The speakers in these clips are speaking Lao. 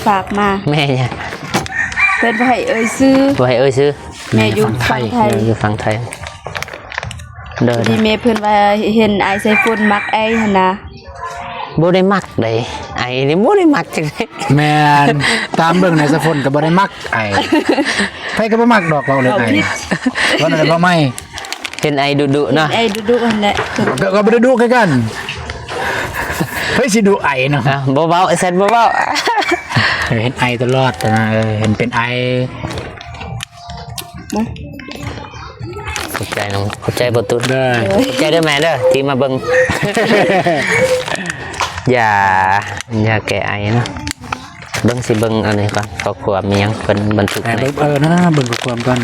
ຝາກມາ. ແມ່ຫຍັງ? ເພິ່ນບໍ່ໃຫ້ເອີ່ຍຊື່. ບໍ່ໃຫ້ເອີ່ຍຊື່. ແມ່ຢູ່ຝັ່ງໄທ. ແມ່ຢູ່ຝັ່ງໄທ. ໂດຍ ພໍດີແມ່ເພິ່ນວ່າເຫັນອ້າຍໄຊຝົນມັກໄອຫັ້ນນະ. ບໍ່ໄດ້ມັກໃດ໋ ໄອນີ້ບໍ່ໄດ້ມັກຈັກໃດ. ແມ່ນ ຕາມເບິ່ງໃນໄຊຝົນກໍບໍ່ໄດ້ມັກໄອ. ໃຜກໍບໍ່ມັກດອກ ເວົ້າເລື່ອງໄອ. ເວົ້ານັ້ນແຫຼະ ເວົ້າໃໝ່. ເຫັນໄອດຸໆເນາະ. ເຫັນໄອດຸໆຫັ້ນແຫຼະ. ກໍ ກໍບໍ່ໄດ້ດຸຄືກັນ. ໃຜຊິດຸໄອເນາະ. ອ່ະ ບໍ່ເວົ້າ ຊັ້ນບໍ່ເວົ້າ. ເອີ ເຫັນໄອຕະຫຼອດນະ. ເອີ ເຫັນເປັນໄອ. ຂອບໃຈນ້ອງ ຂອບໃຈບໍ່ຕຸນເດີ. ຂອບໃຈເດີແມ່ເດີ ທີ່ມາເບິ່ງ. ຢາ ຢາແກ້ໄອເນາະ. ເບິ່ງ ຊິເບິ່ງອັນນີ້ກ່ອນ ຂໍ້ຄວາມມີຫຍັງເພິ່ນບັນທຶກໃຫ້. ເອີ ນັ້ນນະ ເບິ່ງຂໍ້ຄວາມກ່ອນ.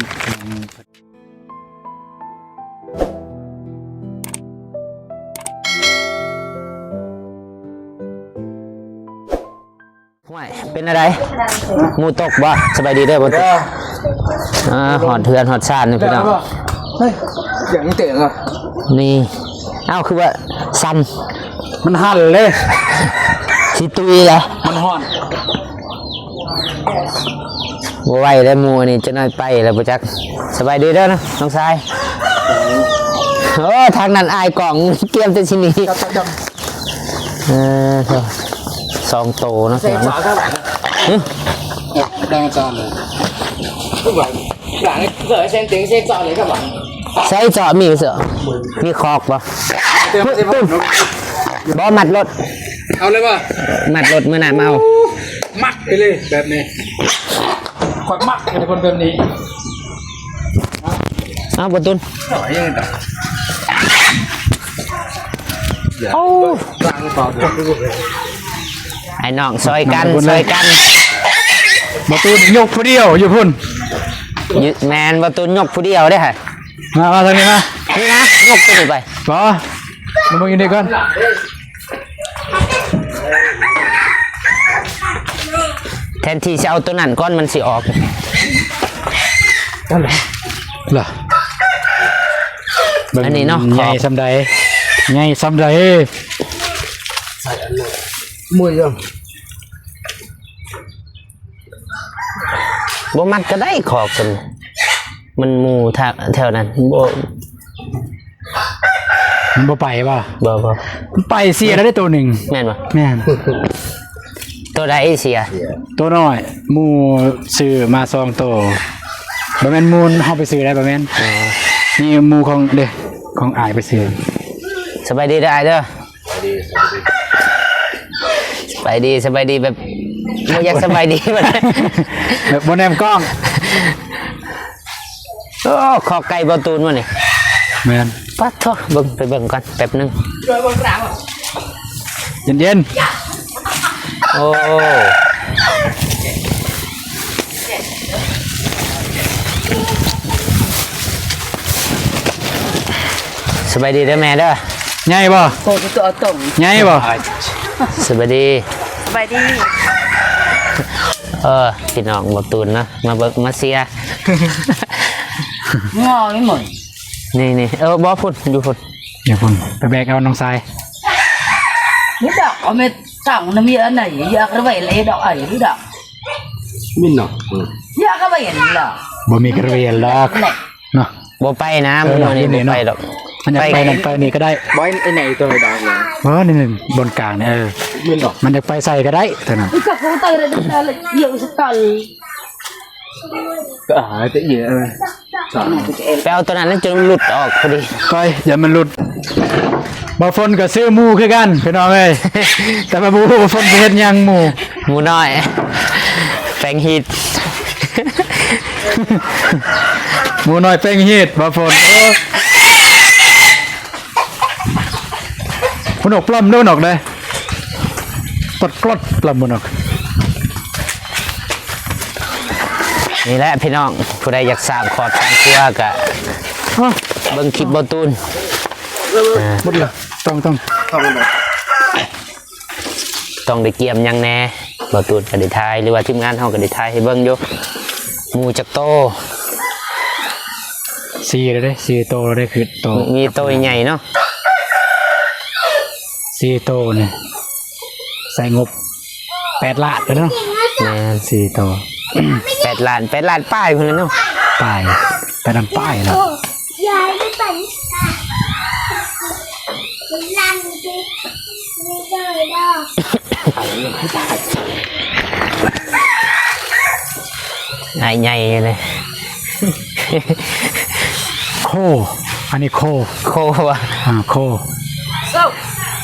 ຫ້ວຍ ເປັນແນວໃດ? ໝູ່ຕົກບໍ່? ສະບາຍດີເດີບໍ່ຕຸນ. ອ່າ ຮອດເຮືອນຮອດຊານນີ້ພີ່ນ້ອງ. ເຮີ້ຍ ຫຍັງແຕກອ່ະ? ນີ້ ເອົ້າ ຄືວ່າສັ່ນ. ມັນຫັນເລີຍ ຊິຕຸຍແລ້ວ ມັນຮ້ອນ. ບໍ່ໄຫວແລ້ວ ໝູ່ອັນນີ້ຈັກໜ້ອຍໄປແລ້ວບໍ່ຈັກ. ສະບາຍດີເດີນ້ອງຊາຍ. ໂອ້ ທາງນັ້ນອາຍກ້ອງ ກຽມແຕ່ຊິໜີ. ເອີ ສອງໂຕເນາະ. ຮຶ ໃສ່ເຈາະມີເສື້ອ ມີຄອກບໍ່? ບໍ່ ມັດລົດ. ເອົາເລີຍບໍ່? ມັດລົດ ມື້ໜ້າມາເອົາ. ມັກໄປເລີຍແບບນີ້. ຂ້ອຍມັກໃຫ້ຄົນແບບນີ້. ເອົາ ບໍ່ຕຸນ. ໂອ້ ອ້າຍນ້ອງຊ່ອຍກັນ ຊ່ອຍກັນ. ບໍ່ຕຸນຍົກຜູ້ດຽວຢູ່ພຸ້ນ. ຍ- ແມ່ນ ບໍ່ຕຸນຍົກຜູ້ດຽວເດ້. ມາ ມາທາງນີ້ມາ. ນີ້ນະ ຍົກຕົວນີ້ໄປ. ບໍ່ ມາເບິ່ງຢູ່ນີ້ກ່ອນ. ແທນທີ່ຊິເອົາຕົວນັ້ນກ່ອນ ມັນຊິອອກ. ລະ ອັນນີ້ເນາະ ໃຫຍ່ສ່ຳໃດ ໃຫຍ່ສ່ຳໃດ. ໃສ່ອັນນັ້ນ ມວຍຍັງ ບໍ່ມັດກໍໄດ້ ຄອກຊັ້ນ ມັນໝູ່ແຖວນັ້ນບໍ່. ມັນບໍ່ໄປບໍ່? ບໍ່ ບໍ່ ມັນໄປເສຍແລ້ວເດ້ໂຕໜຶ່ງ. ແມ່ນບໍ່? ແມ່ນ. ໂຕໃດເສຍ? ໂຕນ້ອຍ ໝູ່ຊື້ມາສອງໂຕ. ບໍ່ແມ່ນໝູ່ເຮົາໄປຊື້ໄດ້ ບໍ່ແມ່ນ. ອໍ ນີ້ໝູ່ຂອງເດ້ ຂອງອ້າຍໄປຊື້. ສະບາຍດີເດີອ້າຍເດີ. ສະບາຍດີ ສະບາຍດີ ສະບາຍດີ ແບບບໍ່ຢາກສະບາຍດີ ແບບບໍ່ແນມກ້ອງ. ໂອ້ ຄອກໄກ່ບໍ່ຕູນມື້ນີ້. ແມ່ນ. ປາດໂທ້ ເບິ່ງ ໄປເບິ່ງກ່ອນແປັບໜຶ່ງ. ເຢັນໆ. ໂອ້ ສະບາຍດີເດີແມ່ເດີ. ໃຫຍ່ບໍ່? ໂອ້ ຕົວເອົາຕົງ. ໃຫຍ່ບໍ່? ສະບາຍດີ. ສະບາຍດີ. ເອີ ພີ່ນ້ອງບໍ່ຕູນເນາະ ມາເບິ່ງມາເຊຍ. ງໍນີ້ໝົດ. ນີ້ໆ ເອີ ບໍ່ ພຸ້ນ ຢູ່ພຸ້ນ ຢູ່ພຸ້ນ ໄປແບກເອົານ້ອງຊາຍ. ນີ້ດອກ ເອົາເມັດຕັ້ງນຳເມຍອັນໃດ ຢາກໄປເລີຍດອກໄອ້ນີ້ດອກ. ມິນເນາະ ຢາກໄປເຫັນລະ ບໍ່ມີກະເວນດອກເນາະ. ບໍ່ໄປນະ ເອີ ມື້ນີ້ບໍ່ໄປດອກ. ມັນຢາກໄປນັ້ນໄປນີ້ກໍໄດ້. ບໍ່ ໄອ້ໃນຕົວດອກເລີຍ. ບໍ່ ນີ້ບ່ອນກາງນີ້ ເອີ ມິນເນາະ ມັນຢາກໄປໃສກໍໄດ້ຕົວນັ້ນ. ກໍຫາແຕ່ເອີ ໄປເອົາຕົວນັ້ນແລ້ວຈົນມັນຫຼຸດອອກພໍດີ. ໄປ ຢ່າມັນຫຼຸດ. ບ່າວຝົນກໍຊື້ໝູ່ຄືກັນພີ່ນ້ອງເອີຍ ແຕ່ວ່າບໍ່ຮູ້ວ່າຝົນຊິເຮັດຫຍັງໝູ່. ໝູ່ນ້ອຍແປງຮີດ ໝູ່ນ້ອຍແປງຮີດບ່າວຝົນ. ໂອ້ ພຸ້ນອອກປລ້ຳເດີ ນອກເດີ ປັດກຣອດປລ້ຳບໍ່ນອກ. ນີ້ແຫຼະພີ່ນ້ອງ ຜູ້ໃດຢາກສ້າງຄອບສ້າງຄົວກະເບິ່ງຄລິບບ່າວຕູນ. ໝົດລະ ຕ້ອງ ຕ້ອງ ຕ້ອງໄດ້ກຽມຫຍັງແດ່ ບ່າວຕູນກໍໄດ້ຖ່າຍ ຫຼືວ່າທີມງານເຮົາກໍໄດ້ຖ່າຍໃຫ້ເບິ່ງຢູ່. ໝູ່ຈັກໂຕ? ສີ່ແລ້ວເດ້ ສີ່ໂຕແລ້ວເດ້ ຄືໂຕ ມີໂຕໃຫຍ່ເນາະ ສີ່ໂຕນີ້ ໃຊ້ງົບແປດລ້ານເນາະ. ແມ່ນ ສີ່ໂຕ ແປດລ້ານ ແປດລ້ານປາຍພຸ້ນແຫຼະເນາະ ປາຍ ແປດລ້ານປາຍແລ້ວ. ອ້າຍໃຫຍ່ເລີຍ ໂຄ ອັນນີ້ໂຄ ໂຄຫວາ ອ່າ ໂຄ ໂຊ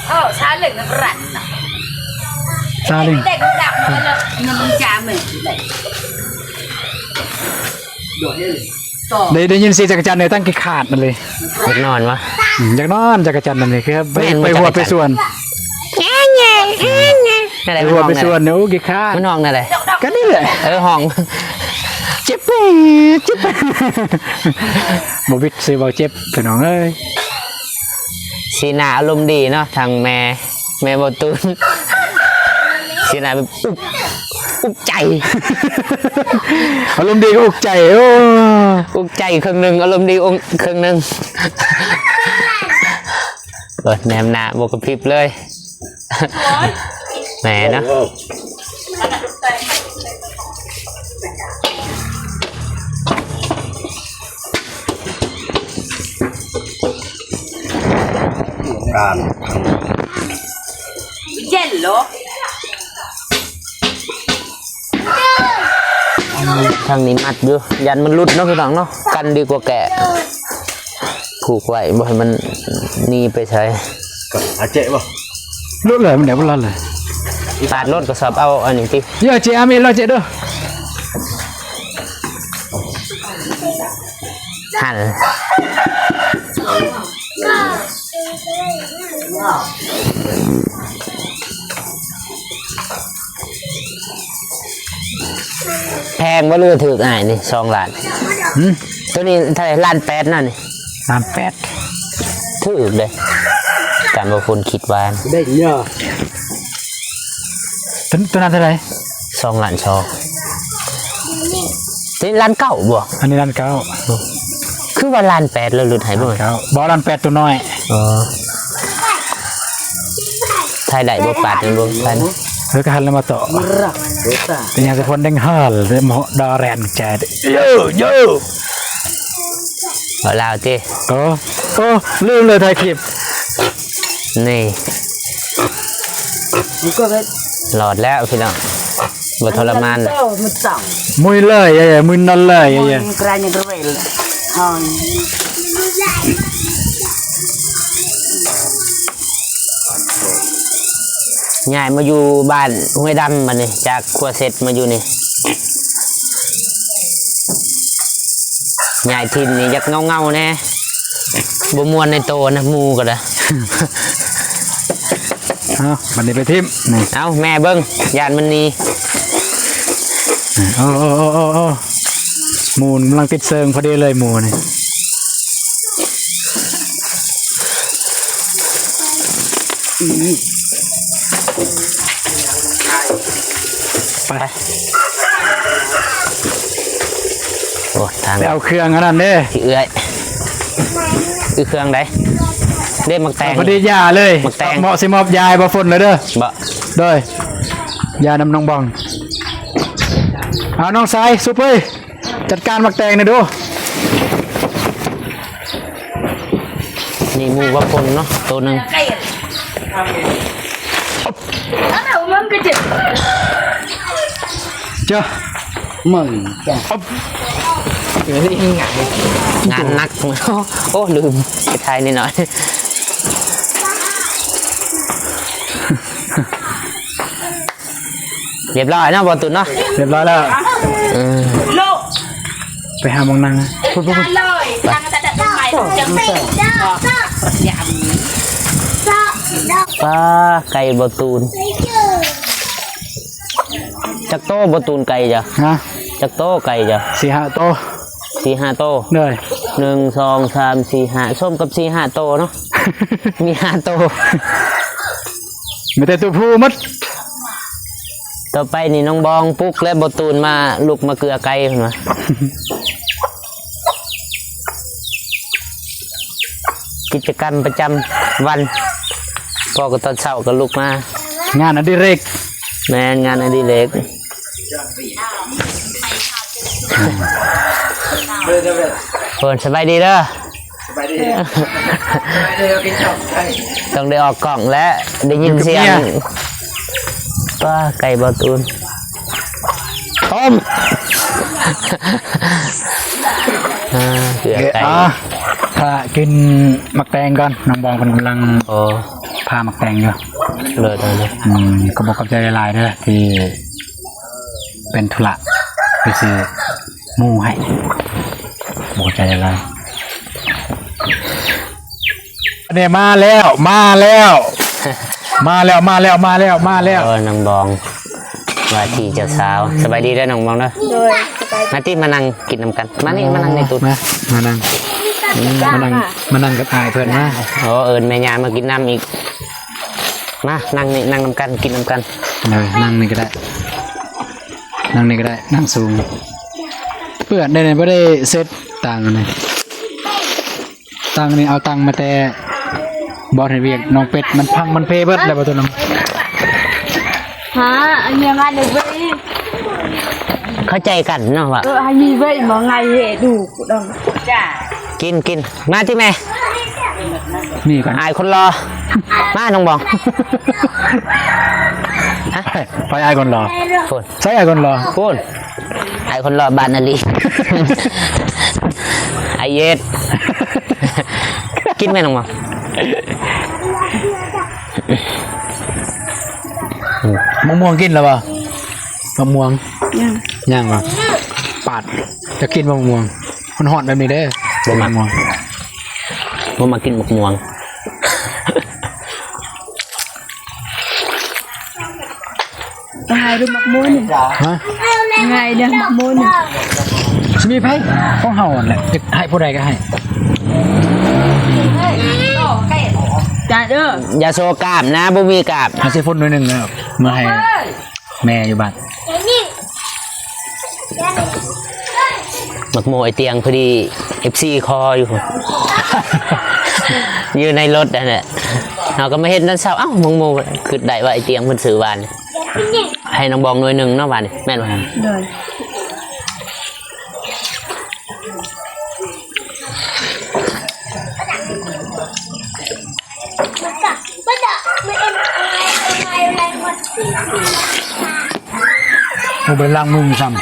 ໂອ້ ຊາເລັງນະບຣັນນະ ຊາເລັງ ເດັກດັກນະ ນະມັນຈາເມ ໄດ້ ໄດ້ຍິນສຽງຈັກກະຈັ່ນເລີຍ ຕັ້ງຂີ້ຂາດນັ້ນເລີຍ ຢາກນອນຫວາ ອືມ ຢາກນອນຈັກກະຈັ່ນນັ້ນເລີຍ ຄືໄປ ໄປຫົວໄປສວນ ໄປຫົວໄປສວນ ໂອ້ ຂີ້ຂາດ ມັນຮ້ອງແນວໃດ ກະນີ້ແຫຼະ ເອີ ຮ້ອງ ເຈັບ ເຈັບ ບໍ່ວິດຊື່ເວົ້າເຈັບ ພີ່ນ້ອງເອີຍ. ສີໜ້າອາລົມດີເນາະ ທັງແມ່ ແມ່ບໍ່ຕູນ ສີໜ້າແບບອຸກ ອຸກໃຈ ອາລົມດີກໍອຸກໃຈ ໂອ້ ອຸກໃຈເຄິ່ງໜຶ່ງ ອາລົມດີອົງເຄິ່ງໜຶ່ງ ເອີ ແນມໜ້າບໍ່ກະພິບເລີຍ ແໝເນາະ. ການ ເຢັນໂລ ທາງນີ້ມັດຢູ່ ຢ້ານມັນຫຼຸດເນາະ ພີ່ນ້ອງເນາະ ກັນດີກວ່າແກະ ຜູກໄວ້ບໍ່ໃຫ້ມັນໜີໄປໃສ ກະອາເຈະບໍ່ ຫຼຸດເລີຍ ມັນໄດ້ບໍ່ລັດເລີຍ ປາດລົດກະສອບເອົາອັນນີ້ຕິ ເອີ ເຈະ ອາມີດເລີຍ ເຈະເດີ. ຫັ້ນ ແພງບໍ່ ຫຼືຖືກອ້າຍນີ້ ສອງລ້ານ ຫືມ ໂຕນີ້ເທົ່າໃດ ລ້ານແປດນັ້ນນີ້ ລ້ານແປດ ຖືກເດ້ ຕາມບໍ່ຝົນຄິດວ່າ ໄດ້ເຍາະ ໂຕ ໂຕນັ້ນເທົ່າໃດ ສອງລ້ານສອງ ໂຕນີ້ລ້ານເກົ້າບໍ່ ອັນນີ້ລ້ານເກົ້າ ຄືວ່າລ້ານແປດແລ້ວຫຼຸດໃຫ້ບໍ່ ລ້ານເກົ້າ ບໍ່ ລ້ານແປດໂຕນ້ອຍ ອໍ ຖ່າຍໄດ້ບໍ່ ປາດໃຫ້ເບິ່ງ ເອີ ກະຫັນແລ້ວມາຕໍ່ ເປັນຫຍັງສະພອນແດງຮາລ ດາແຣນແຈດ ໂຢ ໂຢ ເວົ້າລາວຕິ ໂອ້ ໂອ້ ລືມເລີຍຖ່າຍຄລິບ ນີ້ ມັນກໍເຮັດ ລອດແລ້ວພີ່ນ້ອງ ບໍ່ທໍລະມານ ໂຕມັນຕ້ອງ ມຸຍເລີຍ ເອີ ມຸຍນອນເລີຍ ເອີ ມັນກະຍັງກະເວລ ອ້າຍ ຍ້າຍມາຢູ່ບ້ານຫ້ວຍດຳບັດນີ້ ຈາກຂົວເສັດມາຢູ່ນີ້ ຍ້າຍຖິ່ນນີ້ຢາກເຫງົາໆແດ່ ບໍ່ມ່ວນໃນໂຕນະ ໝູ່ກໍໄດ້ ເອົາ ບັດນີ້ໄປຖິ້ມ ນີ້ ເອົາ ແມ່ເບິ່ງ ຢ້ານມັນໜີ ໂອ້ ໂອ້ ໂອ້ ໂອ້ ໝູ່ກຳລັງຕິດເຊີງພໍດີເລີຍ ໝູ່ນີ້ ໄປ ໂອ້ ທາງ ໄປເອົາເຄື່ອງອັນນັ້ນເດ້ ທີ່ເອື້ອຍ ຄືເຄື່ອງໃດ ເດ້ ໝາກແຕງ ພໍດີຢາເລີຍ ໝາກແຕງ ເໝາະຊິມອບຢາໃຫ້ບ່າວຝົນເລີຍເດີ ບໍ່ ໂດຍ ຢານຳນ້ອງບອງ ເອົາ ນ້ອງຊາຍ ຊຸບເອີຍ ຈັດການໝາກແຕງໜ່ອຍດູ ນີ້ໝູ່ບ່າວຝົນເນາະ ໂຕໜຶ່ງ ເຈົ້າ ມຶງ ເຈົ້າ ເອີ ງານໜັກ ໂອ້ ລືມໄປຖ່າຍນິດໜ້ອຍ ຮຽບຮ້ອຍເນາະ ບ່າວຕຸນເນາະ ຮຽບຮ້ອຍແລ້ວ ເອີ ໂລ ໄປຫາໝ່ອງນັ່ງ ພຸ້ນໆ ໄປ ປ້າ ໄກ່ບ່າວຕຸນ ຈັກໂຕບ່າວຕຸນ ໄກ່ເຈົ້າ ຮະ ຈັກໂຕໄກ່ເຈົ້າ ສີ່ຫ້າໂຕ ສີ່ຫ້າໂຕ ໂດຍ ໜຶ່ງ ສອງ ສາມ ສີ່ ຫ້າ ສົມກັບສີ່ຫ້າໂຕເນາະ ມີຫ້າໂຕ ມີແຕ່ໂຕຜູ້ໝົດ ຕໍ່ໄປນີ້ນ້ອງບອງປຸກແລ້ວ ບ່າວຕຸນມາລຸກມາເກືອໄກ່ເພິ່ນວ່າ ກິດຈະກຳປະຈຳວັນ ພໍ່ກໍຕອນເຊົ້າກໍລຸກມາ ງານອະດິເລກ ແມ່ນ ງານອະດິເລກ ເພິ່ນສະບາຍດີເດີ ສະບາຍດີ ຕ້ອງໄດ້ອອກກ້ອງ ແລະ ໄດ້ຍິນສຽງ ປ້າ ໄກ່ບໍ່ຕູນ ຕົ້ມ ອ່າ ເກືອໄກ່ ອ່າ ຖ້າກິນໝາກແຕງກ່ອນ ນ້ອງບອງເພິ່ນກຳລັງ ໂອ້ ຜ່າໝາກແຕງຢູ່ ໂດຍໆ ອືມ ກໍບໍ່ຂອບໃຈຫຼາຍໆເດີ ທີ່ເປັນທຸລະ ໄປຊື້ໝູໃຫ້ ບໍ່ຂອບໃຈຫຼາຍໆ ນີ້ມາແລ້ວ ມາແລ້ວ ມາແລ້ວ ມາແລ້ວ ມາແລ້ວ ມາແລ້ວ ໂອ້ຍ ນ້ອງບອງ ວ່າທີ່ເຈົ້າສາວ ສະບາຍດີເດີນ້ອງບອງເດີ ໂດຍ ສະບາຍດີ ມາຕິ ມານັ່ງກິນນຳກັນ ມານີ້ ມານັ່ງໃນຕູ້ ມາ ມານັ່ງ ອືມ ມານັ່ງ ມານັ່ງກັບອ້າຍເພິ່ນ ມາ ໂອ້ ເອີ້ນແມ່ຍ່າມາກິນນຳອີກ ມານັ່ງນີ້ ນັ່ງນຳກັນ ກິນນຳກັນ ເອີ ນັ່ງນີ້ກໍໄດ້ ນັ່ງນີ້ກໍໄດ້ ນັ່ງສູງ ເປື້ອນໄດ້ນີ້ ບໍ່ໄດ້ເຊັດຕັ່ງອັນນີ້ ຕັ່ງນີ້ເອົາຕັ່ງມາແຕ່ບ່ອນເຮັດວຽກນ້ອງເປັດ ມັນພັງມັນເພເບິດແລ້ວບໍ່ຕົວນັ້ນ ຫາອັນນີ້ມາເດ້ເວີຍ ເຂົ້າໃຈກັນເນາະວ່າ ເອີ ໃຫ້ມີເວີຍບໍ່ໄງເຫດູດອງ ກິນ ກິນ ມາຕິແມ່ ນີ້ກ່ອນ ອ້າຍຄົນຫຼໍ່ ມານ້ອງບອງ ຮະ ໄປອ້າຍຄົນຫຼໍ່ ພຸ້ນ ໃສອ້າຍຄົນຫຼໍ່ ພຸ້ນ ອ້າຍຄົນຫຼໍ່ບ້ານນາລີ ອ້າຍເຢັດ ກິນແມ່ນ້ອງມາ ມະມ່ວງກິນແລ້ວບໍ່? ມະມ່ວງ ຍັງ ຍັງບໍ່? ປາດ ຈະກິນບໍ່ມະມ່ວງ? ມັນຮ້ອນແບບນີ້ເດ້ ບໍ່ມັກ ບໍ່ມັກກິນໝາກມ່ວງ. ຫາຍເດີໝາກມ່ວງນີ້ ຮະ? ຫາຍເດີໝາກມ່ວງນີ້ ຊິມີໃຜ? ຂອງເຮົາຫັ້ນແຫຼະ ຈະໃຫ້ຜູ້ໃດກໍໃຫ້ ຈ້າເດີ ຢ່າໂຊກ້າມນະ ບໍ່ມີກ້າມ ເອົາເຊຟົນໜ້ອຍໜຶ່ງເດີ ມາໃຫ້ແມ່ຢູ່ບ້ານ. ໝາກໂມໄອຕຽງ ພໍດີເອັຟຊີຂໍຢູ່ ຢູ່ໃນລົດຫັ້ນແຫຼະ ເຮົາກໍມາເຫັນຕອນເຊົ້າ ເອົ້າ ໝາກໂມ ຄິດໄດ້ວ່າໄອຕຽງເພິ່ນຊື້ຫວານ ໃຫ້ນ້ອງບອງໜ່ວຍໜຶ່ງເນາະ ຫວານນີ້ ແມ່ນບໍ່? ໂດຍ ບໍ່ໄປລ້າງມືຊ້ຳ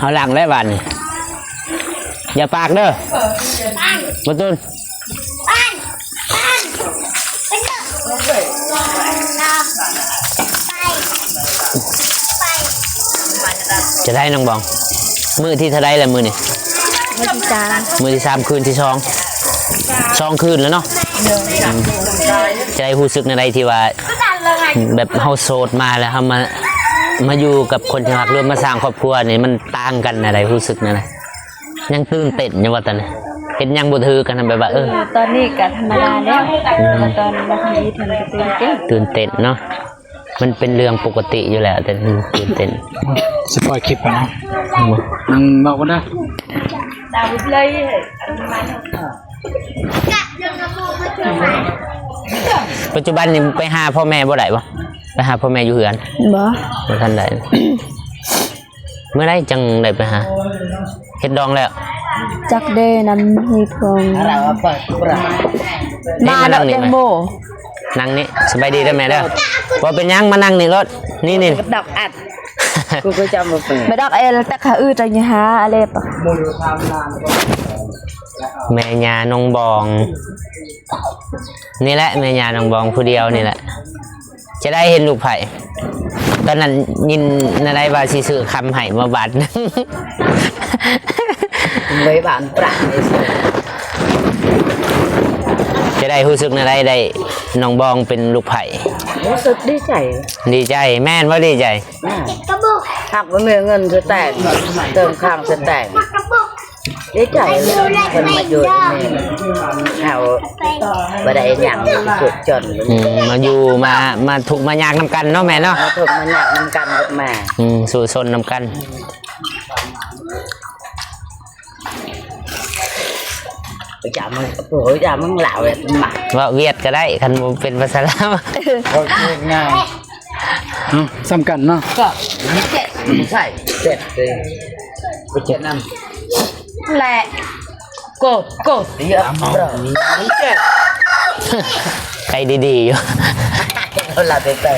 ເຮົາລ້າງແລ້ວບາດນີ້ ຢ່າປາກເດີ ບໍ່ຕຸນ. ຈະໄດ້ນ້ອງບອງ ມື້ທີເທົ່າໃດແລ້ວມື້ນີ້? ມື້ທີສາມ ມື້ທີສາມ ຄືນທີສອງ ສອງຄືນແລ້ວເນາະ ໂດຍ ຈະໄດ້ຮູ້ສຶກແນວໃດທີ່ວ່າ ແບບເຮົາໂສດມາແລ້ວ ເຮົາມາ ມາຢູ່ກັບຄົນທີ່ຮັກ ຫຼືມາສ້າງຄອບຄົວນີ້ ມັນຕ່າງກັນແນວໃດ? ຮູ້ສຶກແນວໃດ? ຍັງຕື່ນເຕັ້ນຢູ່ບໍ່ຕອນນີ້? ເຮັດຫຍັງບໍ່ຖືກຫັ້ນນະ ແບບວ່າ ເອີ ຕອນນີ້ກໍທຳມະດາແລ້ວ ອືມ ແຕ່ວ່າຕອນມາທຳອິດຫັ້ນກໍຕື່ນເຕັ້ນ ຕື່ນເຕັ້ນເນາະ ມັນເປັນເລື່ອງປົກກະຕິຢູ່ແລ້ວ ແຕ່ຕື່ນເຕັ້ນ ຊິປ່ອຍຄລິບໄປເນາະ ນັ່ງເວົ້າກັນເດີ ປັດຈຸບັນນີ້ໄປຫາພໍ່ແມ່ບໍ່ໄດ້ບໍ່? ໄປຫາພໍ່ແມ່ຢູ່ເຮືອນ ບໍ່ ບໍ່ທັນໄດ້. ເມື່ອໃດຈັ່ງໄດ້ໄປຫາ? ເຮັດດອງແລ້ວ? ຈັກເດ້ ນຳເຮັດຂອງ ມາແລ້ວແຕງໂມ ນັ່ງນີ້ ສະບາຍດີເດີແມ່ເດີ ບໍ່ເປັນຫຍັງ ມານັ່ງນີ້ໂລດ ນີ້ໆ ດອກອັດ ກູກໍຈຳບໍ່ເປັນ ແມ່ດອກເອລ ຕັກຫາ ອື ຕະຍະຫາ ອາເລັບ ແມ່ຍ່ານ້ອງບອງ ນີ້ແຫຼະ ແມ່ຍ່ານ້ອງບອງຜູ້ດຽວນີ້ແຫຼະ. ຈະໄດ້ເຫັນລູກໃຜ? ຕອນນັ້ນຍິນນະໄດວ່າຊິຊື້ຄຳໃຫ້ມາບາດໜຶ່ງ ເລີຍບານປາກ ຈະໄດ້ຮູ້ສຶກນະໄດ ໄດ້ນ້ອງບອງເປັນລູກໃຜ? ຮູ້ສຶກດີໃຈ ດີໃຈ ແມ່ນບໍ່ດີໃຈ? ແມ່ນ ຫາກບໍ່ມີເງິນຊິແຕ່ງ ເຕີມຂ້າງຊິແຕ່ງ. ດີໃຈເພິ່ນມາຢູ່ນຳເຮົາ ບໍ່ໄດ້ຫຍັງ ທຸກຈົນ ອືມ ມາຢູ່ ມາ ມາທຸກມາຍາກນຳກັນເນາະແມ່ເນາະ ມາທຸກມາຍາກນຳກັນກັບແມ່ ອືມ ສູ້ຊົນນຳກັນ ຈາມັນ ໂອ້ຍ ຈາມັນລາວ ມາ ເວົ້າຫວຽດກໍໄດ້ ຄັນບໍ່ເປັນພາສາລາວ ເວົ້າຫວຽດງ່າຍ. ເອົ້າ ສ່ຳກັນເນາະ ກໍເຈັດ ບໍ່ໃສ່ເຈັດເດ້ ບໍ່ເຈັດນຳ ແລະ ໂກດ ໂກດ ເຢັບ ໄກ່ດີໆຢູ່ ເຮົາລາໄປເຕີ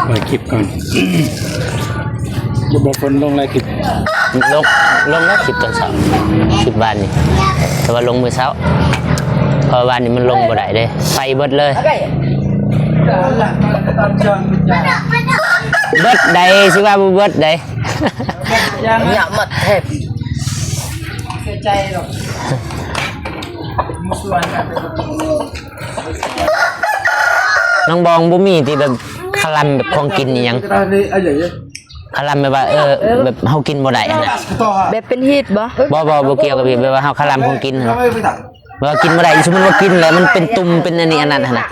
ເປີດຄລິບກ່ອນ ບໍ່ຝົນລົງຫຼາຍຄລິບ ລົງ ລົງແລ້ວຄລິບຕອນເຊົ້າ ຄລິບວານນີ້ ແຕ່ວ່າລົງມື້ເຊົ້າ ເພາະວ່າວານນີ້ມັນລົງບໍ່ໄດ້ເດ້ ໄປເບິດເລີຍ ເບິດໃດ ຊິວ່າບໍ່ເບິດໃດ ຍາກໝົດແທ້ ເສຍໃຈດອກ ນ້ອງບອງບໍ່ມີຕິ ແບບຄະລຳ ແບບຂອງກິນອີ່ຫຍັງ ຄະລຳແບບວ່າ ເອີ ແບບເຮົາກິນບໍ່ໄດ້ຫັ້ນນະ ແບບເປັນຮີດບໍ່? ບໍ່ ບໍ່ ບໍ່ກ່ຽວກັບຮີດ ແບບວ່າເຮົາຄະລຳຂອງກິນຫັ້ນນະ ແບບວ່າກິນບໍ່ໄດ້ ສົມມຸດວ່າກິນແລ້ວມັນເປັນຕຸ່ມ ເປັນອັນນີ້ອັນນັ້ນຫັ້ນນະ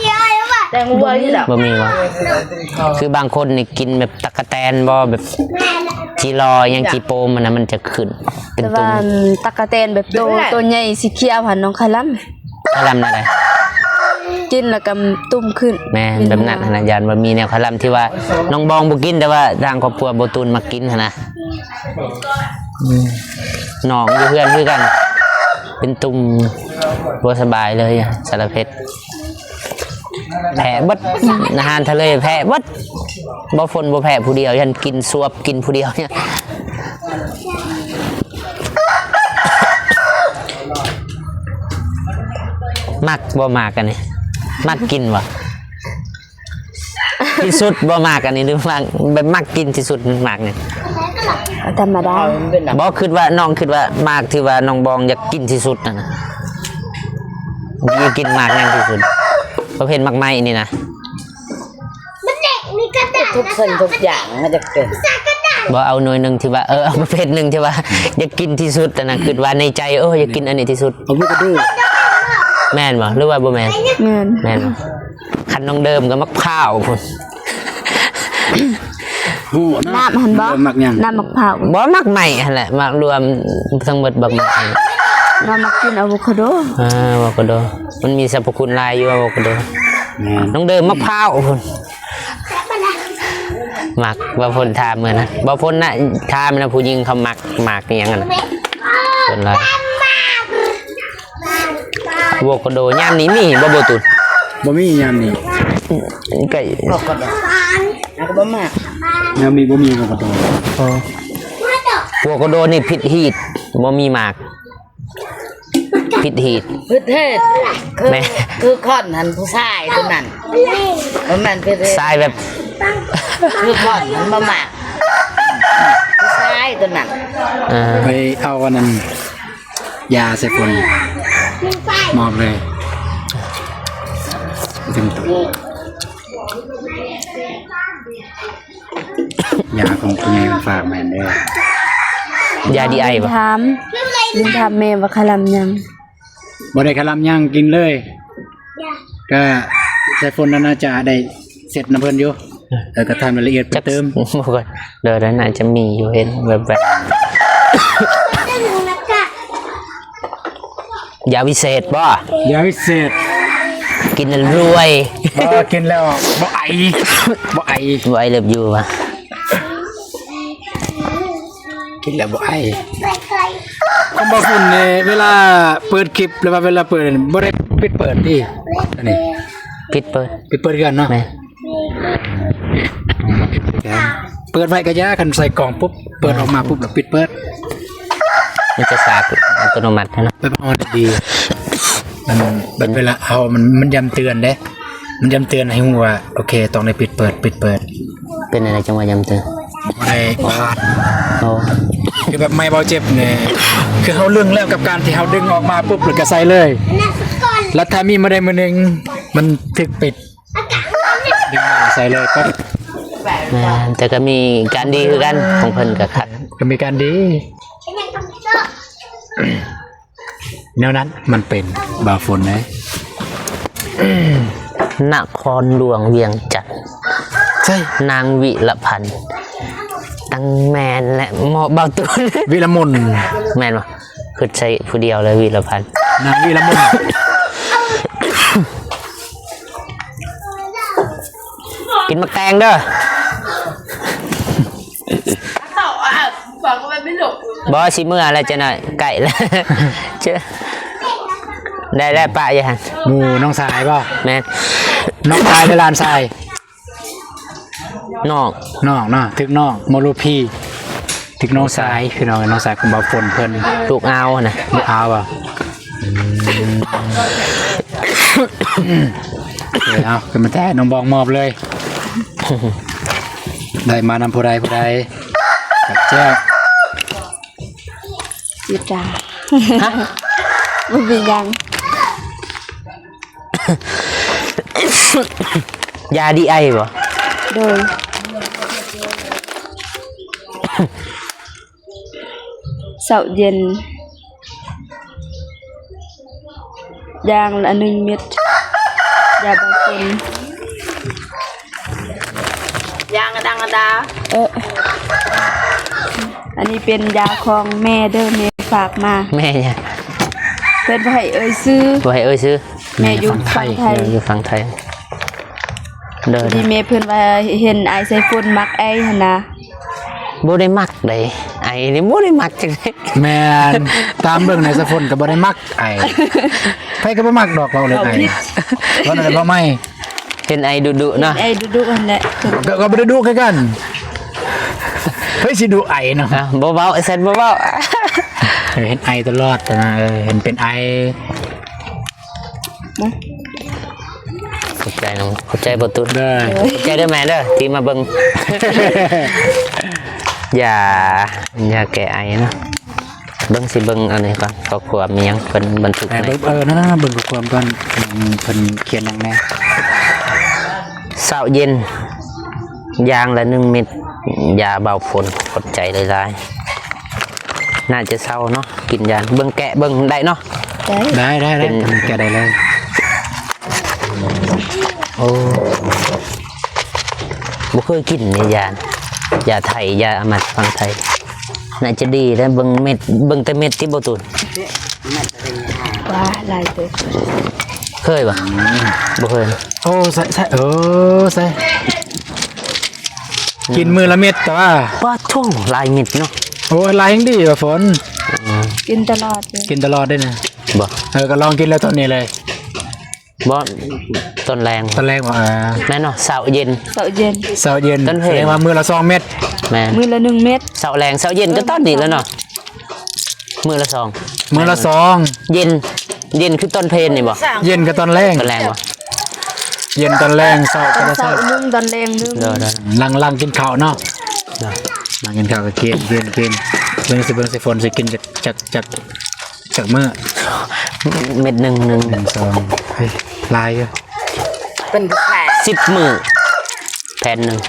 ແຕ່ງຫົວນີ້ລະ ບໍ່ມີບໍ່ ຄືບາງຄົນນີ້ກິນແບບຕັກກະແຕນບໍ່ ແບບຈີລໍຫຍັງຈີໂປມຫັ້ນນະ ມັນຈະຂຶ້ນເປັນຕຸ່ມ ແຕ່ວ່າຕັກກະແຕນແບບໂຕ ໂຕໃຫຍ່ສີຂຽວຫັ້ນ ນ້ອງຄະລຳ ຄະລຳແນວໃດ? ກິນແລ້ວກໍຕຸ່ມຂຶ້ນ ແມ່ນ ແບບນັ້ນຫັ້ນນະ ຢ້ານວ່າມີແນວຄະລຳທີ່ວ່ານ້ອງບອງບໍ່ກິນ ແຕ່ວ່າທາງຄອບຄົວບໍ່ຕູນມັກກິນຫັ້ນນະ ອືມ ນ້ອງຢູ່ເຮືອນຄືກັນ ເປັນຕຸ່ມ ບໍ່ສະບາຍເລີຍ ສາລະເພັດ ແພ້ເບິດ ອາຫານທະເລແພ້ເບິດ ບໍ່ຝົນບໍ່ແພ້ຜູ້ດຽວ ຢ້ານກິນສວບກິນຜູ້ດຽວ ມັກບໍ່ໝາກອັນນີ້ ມັກກິນບໍ່? ທີ່ສຸດບໍ່ໝາກອັນນີ້ ຫຼືວ່າແບບມັກກິນທີ່ສຸດ ໝາກຫຍັງ? ທຳມະດາ ບໍ່ ຄິດວ່າ ນ້ອງຄິດວ່າໝາກທີ່ວ່ານ້ອງບອງຢາກກິນທີ່ສຸດຫັ້ນນະ ຢາກກິນໝາກຫຍັງທີ່ສຸດ? ປະເພດໝາກໄມ້ນີ້ນະ ມັນເດັກມີກະດາດ ທຸກສິ່ງທຸກຢ່າງມັນຈະເປັນ ບໍ່ ເອົາໜ່ວຍໜຶ່ງທີ່ວ່າ ເອີ ເອົາປະເພດໜຶ່ງທີ່ວ່າຢາກກິນທີ່ສຸດຫັ້ນນະ ຄິດວ່າໃນໃຈ ເອີ ຢາກກິນອັນນີ້ທີ່ສຸດ ອາໂວຄາໂດ ແມ່ນບໍ່ ຫຼືວ່າບໍ່ແມ່ນ? ແມ່ນ ແມ່ນບໍ່? ຄັນນ້ອງເດີມກໍໝາກພ້າວພຸ້ນ ຮູ້ນະ ນ້ຳຫັ້ນບໍ່? ເດີມໝາກຫຍັງ? ນ້ຳໝາກພ້າວ ບໍ່ ໝາກໄມ້ຫັ້ນແຫຼະ ໝາກລວມທັງໝົດໝາກໄມ້ ນ້ຳໝາກກິນອາໂວຄາໂດ ອາ ອາໂວຄາໂດ ມັນມີສັບພະຄຸນຫຼາຍຢູ່ອາໂວຄາໂດ ແມ່ນ ນ້ອງເດີມໝາກພ້າວພຸ້ນ ມັກ ບໍ່ພົນຖາມມື້ນະ ບໍ່ພົນນະ ຖາມນະ ຜູ້ຍິງເຂົາມັກ ໝາກອີ່ຫຍັງຫັ້ນ ສ່ວນຫຼາຍ ອາໂວຄາໂດຍາມນີ້ມີບໍ່ ບໍ່ຕຸນ? ບໍ່ມີຍາມນີ້ ໃກ້ ອາໂວຄາໂດ ອາໂວຄາໂດ ຍາມນີ້ບໍ່ມີອາໂວຄາໂດ ອາໂວຄາໂດນີ້ຜິດຮີດ ບໍ່ມີໝາກ ຜິດຮີດ ຜິດຮີດ ຄື ແມ່ນ ຄືຄອນຫັ້ນ ຜູ້ຊາຍຕົວນັ້ນ ບໍ່ແມ່ນຜິດຮີດ ຊາຍແບບ ຄືຄອນຫັ້ນບໍ່ໝາກ ຜູ້ຊາຍຕົວນັ້ນ ເອີ ໄປເອົາອັນນັ້ນ ຢາໃສ່ຝົນ ມອບເລີຍ ເຕັມໂຕ ຢາຂອງຜູ້ໃຫຍ່ເພິ່ນຝາກມາໃຫ້ເດີ ຢາດີໄອບໍ່? ຖາມ ລິນຖາມແມ່ວ່າຄະລຳຫຍັງ? ບໍ່ໄດ້ຄະລຳຫຍັງ ກິນເລີຍ ກະສາຍຝົນນັ້ນໜ້າຈະໄດ້ເຊັດນຳເພິ່ນຢູ່ ແລ້ວກໍຖາມລາຍລະອຽດເພີ່ມເຕີມ ໂດຍ ໜ້າຈະມີຢູ່ ເຫັນແວບໆ ຢາວິເສດບໍ່? ຢາວິເສດ ກິນແລ້ວລວຍ ບໍ່ ກິນແລ້ວບໍ່ໄອ ບໍ່ໄອ ບໍ່ໄອເລີບຢູວ່າ ກິນແລ້ວບໍ່ໄອ ຄວາມບໍ່ຝຸ່ນນີ້ ເວລາເປີດຄລິບ ຫຼືວ່າເວລາເປີດ ບໍ່ໄດ້ປິດເປີດຕິ ອັນນີ້ ປິດເປີດ ປິດເປີດຄືກັນເນາະ ແມ່ນ ເປີດໄວ້ກະຢ່າ ຄັນໃສ່ກ່ອງປຸບ ເປີດອອກມາປຸບ ແລ້ວປິດເປີດ ມັນຈະສາກອັດຕະໂນມັດຫັ້ນນະ ແບບເຮົາດີ ມັນແບບເວລາເຮົາ ມັນ ມັນຢ້ຳເຕືອນເດ້ ມັນຢ້ຳເຕືອນໃຫ້ຮູ້ວ່າ ໂອເຄ ຕ້ອງໄດ້ປິດເປີດ ປິດເປີດ ເປັນຈັ່ງໃດຈັ່ງວ່າຢ້ຳເຕືອນ? ບໍ່ໄດ້ຂາດ ໂອ້ ຄືແບບໄມ້ເບົາເຈັບນີ້ ຄືເຮົາລຶ້ງແລ້ວ ກັບການທີ່ເຮົາດຶງອອກມາປຸບ ແລ້ວກໍໃສ່ເລີຍ ແລ້ວຖ້າມີມາໄດ້ມື້ໜຶ່ງ ມັນຖືກປິດ ດຶງມາໃສ່ເລີຍປັບ ແມ່ນ ແຕ່ກໍມີການດີຄືກັນ ຂອງເພິ່ນກໍຄັກ ກໍມີການດີ ແນວນັ້ນມັນເປັນ ບ່າວຝົນເອີຍ ນະຄອນຫຼວງວຽງຈັນ ໃຊ່ ນາງວິລະພັນ ຕັ້ງແມ່ນແລະ ເໝາະບ່າວຕູນ ວິລະມົນ ແມ່ນບໍ່? ຄຶດໃສ່ຜູ້ດຽວເລີຍ ວິລະພັນ ນາງວິລະມົນ. ກິນໝາກແຕງເດີ. ບໍ່ ຊິເມືອແລ້ວ ຈັກໜ້ອຍ ໃກ້ແລ້ວ. ເຈົ້າ ໄດ້ແລ້ວ ປະຢູ່ຫັ້ນ. ໝູ່ນ້ອງຊາຍບໍ່? ແມ່ນ. ນ້ອງຊາຍ ຫຼື ຫຼານຊາຍ? ນ້ອງ ນ້ອງເນາະ ຖືກນ້ອງ ໂມໂລພີ ຖືກນ້ອງຊາຍ ພີ່ນ້ອງ ນ້ອງຊາຍຂອງບ່າວຝົນເພິ່ນ. ລູກອາວນະ ລູກອາວບໍ່? ອືມ ເອົາ ຂຶ້ນມາແທ້ ນ້ອງບອງມອບເລີຍ. ໄດ້ມານຳຜູ້ໃດ ຜູ້ໃດ ແຊບ. ຢູ່ຈ້າ. ຮະ? ບໍ່ມີຫຍັງ. ຢາດີໄອບໍ່? ໂດຍ. ເຊົ້າເຢັນ ຢ່າງລະໜຶ່ງເມັດ ຢາເບົາຝົນ. ຢ່າງກະດັງກະດາ. ເອີ ອັນນີ້ເປັນຢາຂອງແມ່ເດີ ແມ່ຝາກມາ. ແມ່ຫຍັງ? ເພິ່ນບໍ່ໃຫ້ເອີ່ຍຊື່. ບໍ່ໃຫ້ເອີ່ຍຊື່. ແມ່ຢູ່ຝັ່ງໄທ. ເອີ ຢູ່ຝັ່ງໄທ. ໂດຍ. ພໍດີແມ່ເພິ່ນວ່າເຫັນອ້າຍໄຊຝົນມັກໄອຫັ້ນນະ. ບໍ່ໄດ້ມັກໃດ ໄອນີ້ບໍ່ໄດ້ມັກຈັກໃດ. ແມ່ນ ຕາມເບິ່ງໃນສະຝົນກໍບໍ່ໄດ້ມັກໄອ. ໃຜກໍບໍ່ມັກດອກ ເວົ້າເລື່ອງໄອ. ເວົ້ານັ້ນແຫຼະ ເວົ້າໃໝ່. ເຫັນໄອດຸໆເນາະ. ໄອດຸໆຫັ້ນແຫຼະ. ກໍ ກໍບໍ່ໄດ້ດຸຄືກັນ. ໃຜຊິດຸໄອເນາະ. ອ່ະ ບໍ່ເວົ້າ ຊັ້ນບໍ່ເວົ້າ. ເອີ ເຫັນໄອຕະຫຼອດນະ. ເອີ ເຫັນເປັນໄອ. ຂອບໃຈນ້ອງ ຂອບໃຈບໍ່ຕຸນເດີ. ຂອບໃຈເດີແມ່ເດີ ທີ່ມາເບິ່ງ. ຢາ ຢາແກ້ໄອເນາະ. ເບິ່ງ ຊິເບິ່ງອັນນີ້ກ່ອນ ຂໍ້ຄວາມມີຫຍັງເພິ່ນບັນທຶກໃຫ້. ເອີ ນັ້ນໆ ເບິ່ງຂໍ້ຄວາມກ່ອນ ເພິ່ນຂຽນຫຍັງແດ່. ເຊົ້າເຢັນ ຢ່າງລະໜຶ່ງເມັດ ຢາເບົາຝົນ. ຂອບໃຈຫຼາຍໆ. ໜ້າຈະເຊົາເນາະ ກິນຢາ. ເບິ່ງແກະເບິ່ງໄດ້ເນາະ. ໄດ້ ໄດ້ ໄດ້ ໄດ້ ເປັນ ແກະໄດ້ເລີຍ. ໂອ້ ບໍ່ເຄີຍກິນນີ້ ຢາ ຢາໄທ ຢາອາມັດຝັ່ງໄທ. ໜ້າຈະດີເດ້ ເບິ່ງເມັດ ເບິ່ງແຕ່ເມັດຕິບໍ່ຕູນ. ວ້າ ຫຼາຍເຕີບ. ເຄີຍບໍ່? ບໍ່ເຄີຍ. ໂອ້ ໃສ່ ໃສ່ ເອີ ໃສ່ ກິນມື້ລະເມັດ ແຕ່ວ່າ ປາດໂທ້ ຫຼາຍເມັດເນາະ. ໂອ້ຍ ຫຼາຍແຮງດີວ່າຝົນ. ອືມ ກິນຕະຫຼອດເລີຍ. ກິນຕະຫຼອດເດ້ນະ. ບໍ່ ເອີ ກໍລອງກິນແລ້ວຕອນນີ້ເລີຍ. ບໍ່ ຕອນແລງ ຕອນແລງບໍ່? ເອີ ແມ່ນເນາະ ເຊົ້າເຢັນ ເຊົ້າເຢັນ ເຊົ້າເຢັນ ຕອນເພນ ສະແດງວ່າມື້ລະສອງເມັດ. ແມ່ນ ມື້ລະໜຶ່ງເມັດ ເຊົ້າແລງ ເຊົ້າເຢັນ ກໍຕອນນີ້ແຫຼະເນາະ. ມື້ລະສອງ ມື້ລະສອງ ເຢັນ ເຢັນຄືຕອນເພນນີ້ບໍ່? ເຢັນກໍຕອນແລງ ຕອນແລງບໍ່? ເຢັນຕອນແລງ ເຊົ້າ ຕອນເຊົ້າໜຶ່ງ ຕອນແລງໜຶ່ງ. ໂດຍໆ ຫຼັງ ຫຼັງກິນເຂົ້າເນາະ. ໂດຍ ຫຼັງກິນເຂົ້າກໍກິນ ກິນ ກິນ. ເບິ່ງຊິ ເບິ່ງຊິ ຝົນຊິກິນຈັກ ຈັກ ຈັກ ຈັກມື້? ເມັດໜຶ່ງ ໜຶ່ງ ໜຶ່ງ ສອງ ເຮີ້ຍ ຫຼາຍຢູ່. ເປັນຜູ້ຊາຍ ສິບມື້ ແຜ່ນໜຶ່ງ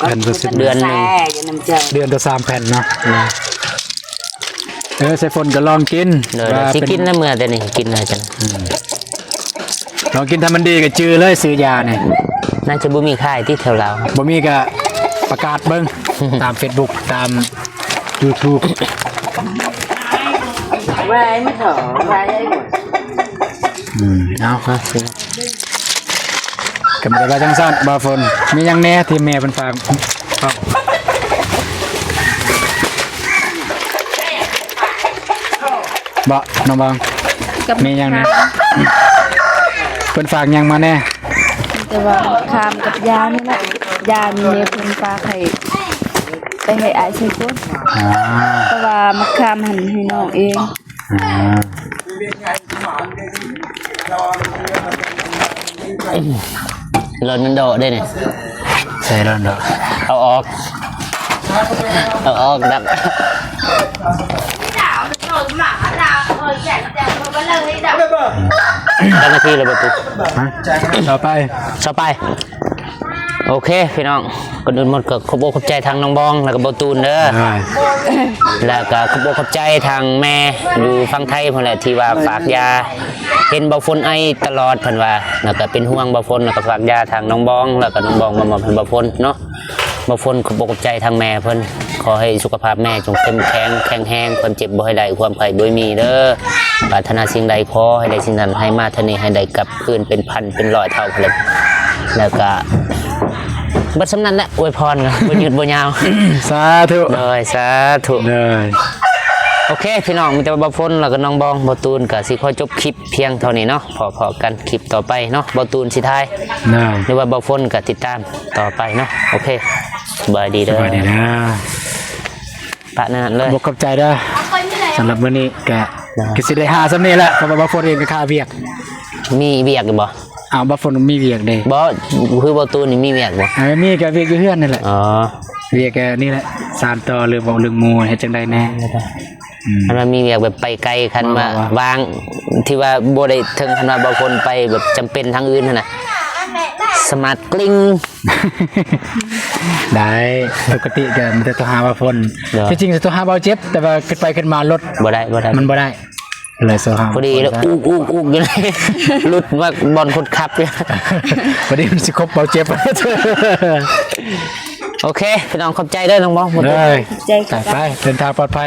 ເດືອນລະສິບ ເດືອນໜຶ່ງ ເດືອນລະສາມແຜ່ນເນາະ. ເອີ ໃສ່ຝົນກໍລອງກິນ. ໂດຍ ວ່າຊິກິນແລ້ວ ເມື່ອແຕ່ນີ້ກິນແລ້ວຈັ່ງ ອືມ ລອງກິນ ຖ້າມັນດີກໍຈື່ເລີຍ ຊື້ຢານີ້. ໜ້າຈະບໍ່ມີຂາຍຕິແຖວລາວ. ບໍ່ມີກໍປະກາດເບິ່ງ ຕາມເຟສບຸກ ຕາມຢູທູບ. ອືມ ເອົາ ກໍມີແຕ່ວ່າຈັ່ງຊັ້ນ ບ່າວຝົນ ມີຫຍັງແດ່ທີ່ແມ່ເພິ່ນຝາກ? ບໍ່ ນ້ອງບອງ ກັບ ມີຫຍັງແດ່? ເພິ່ນຝາກຫຍັງມາແດ່? ມີແຕ່ວ່າໝາກຂາມກັບຢານີ້ແຫຼະ ຢານີ້ແມ່ເພິ່ນຝາກໃຫ້ ໄປໃຫ້ອ້າຍໄຊຝົນ. ອ່າ ເພາະວ່າໝາກຂາມຫັ້ນໃຫ້ນ້ອງເອງ. ອ່າ ໂຣນານໂດເດ້ນີ້ ໃສ່ໂຣນານໂດ ເອົາອອກ ເອົາອອກດັບ. ຈັກນາທີແລ້ວບໍ່ຕຸ? ຮະ? ຕໍ່ໄປ ຕໍ່ໄປ. ໂອເຄພີ່ນ້ອງ ກ່ອນອື່ນໝົດກໍຂອບອົກຂອບໃຈທາງນ້ອງບອງ ແລ້ວກໍບໍ່ຕູນເດີ ອ່າ ແລ້ວກໍຂອບອົກຂອບໃຈທາງແມ່ຢູ່ຝັ່ງໄທພຸ້ນແຫຼະ ທີ່ວ່າຝາກຢາ ເຫັນບ່າວຝົນໄອຕະຫຼອດເພິ່ນວ່າ ແລ້ວກໍເປັນຫ່ວງບ່າວຝົນ ແລ້ວກໍຝາກຢາທາງນ້ອງບອງ ແລ້ວກໍນ້ອງບອງມາມອບໃຫ້ບ່າວຝົນເນາະ. ບ່າວຝົນຂອບອົກຂອບໃຈທາງແມ່ເພິ່ນ ຂໍໃຫ້ສຸຂະພາບແມ່ຈົ່ງເຂັ້ມແຂງ ແຂງແຮງ ຄວາມເຈັບບໍ່ໃຫ້ໄດ້ ຄວາມໄຂ້ບໍ່ໃຫ້ມີເດີ. ປາດຖະໜາສິ່ງໃດຂໍໃຫ້ໄດ້ສິ່ງນັ້ນ ໃຫ້ມາເທື່ອນີ້ໃຫ້ໄດ້ກັບຄືນເປັນພັນເປັນຮ້ອຍເທົ່າພຸ້ນແຫຼະ ແລ້ວກະ ເບິດສ່ຳນັ້ນແຫຼະ ອວຍພອນກໍບໍ່ຍືດບໍ່ຍາວ. ສາທຸ ໂດຍ ສາທຸ ໂດຍ. ໂອເຄ ພີ່ນ້ອງ ມີແຕ່ວ່າບ່າວຝົນ ແລ້ວກໍນ້ອງບອງ ບ່າວຕູນ ກໍຊິຂໍຈົບຄລິບພຽງເທົ່ານີ້ເນາະ ພໍ້ໆກັນຄລິບຕໍ່ໄປເນາະ. ບ່າວຕູນຊິຖ່າຍ ໂດຍ ຫຼືວ່າບ່າວຝົນກໍຕິດຕາມຕໍ່ໄປເນາະ. ໂອເຄ ສະບາຍດີເດີ ສະບາຍດີເດີ. ປະນັ້ນເລີຍ ຂອບໃຈເດີ. ສຳລັບມື້ນີ້ກະ ກະຊິໄດ້ຫາສ່ຳນີ້ແຫຼະ ເພາະວ່າບ່າວຝົນເອງກໍຄາວຽກ. ມີວຽກຢູ່ບໍ່? ອ້າວ ບ່າວຝົນມີວຽກເດ້. ບໍ່ ຄືບ່າວຕູນນີ້ມີວຽກບໍ່? ເອີ ມີ ກະວຽກຢູ່ເຮືອນນີ້ແຫຼະ. ອໍ ວຽກກະນີ້ແຫຼະ ສານຕໍ່ເລື່ອງເວົ້າເລື່ອງໝູ່ ເຮັດຈັ່ງໃດແດ່. ອືມ ຄັນວ່າມີວຽກແບບໄປໄກ ຄັນວ່າ ບໍ່ ວ່າ ວ່າງ ທີ່ວ່າບໍ່ໄດ້ເຖິງ ຄັນວ່າບ່າວຝົນໄປແບບຈຳເປັນທາງອື່ນຫັ້ນນະ ສະມາດກລິ້ງ. ໄດ້ ປົກກະຕິກໍມີແຕ່ໂທຫາບ່າວຝົນ. ໂດຍ ທີ່ຈິງຊິໂທຫາບ່າວເຈັບ ແຕ່ວ່າຄິດໄປຄິດມາລົດ ບໍ່ໄດ້ ບໍ່ໄດ້ ມັນບໍ່ໄດ້ ເລີຍໂທຫາ ພໍດີ ບ່າວຝົນ ອຸກ ອຸກ ອຸກຢູ່ ຫຼຸດມາບ່ອນຄົນຂັບ. ພໍດີມັນຊິຄົບບ່າວເຈັບ. ໂອເຄ ພີ່ນ້ອງ ຂອບໃຈເດີນ້ອງບອງ. ເດີ ຂອບໃຈ ໄປ ໄປ ເດີນທາງປອດໄພ.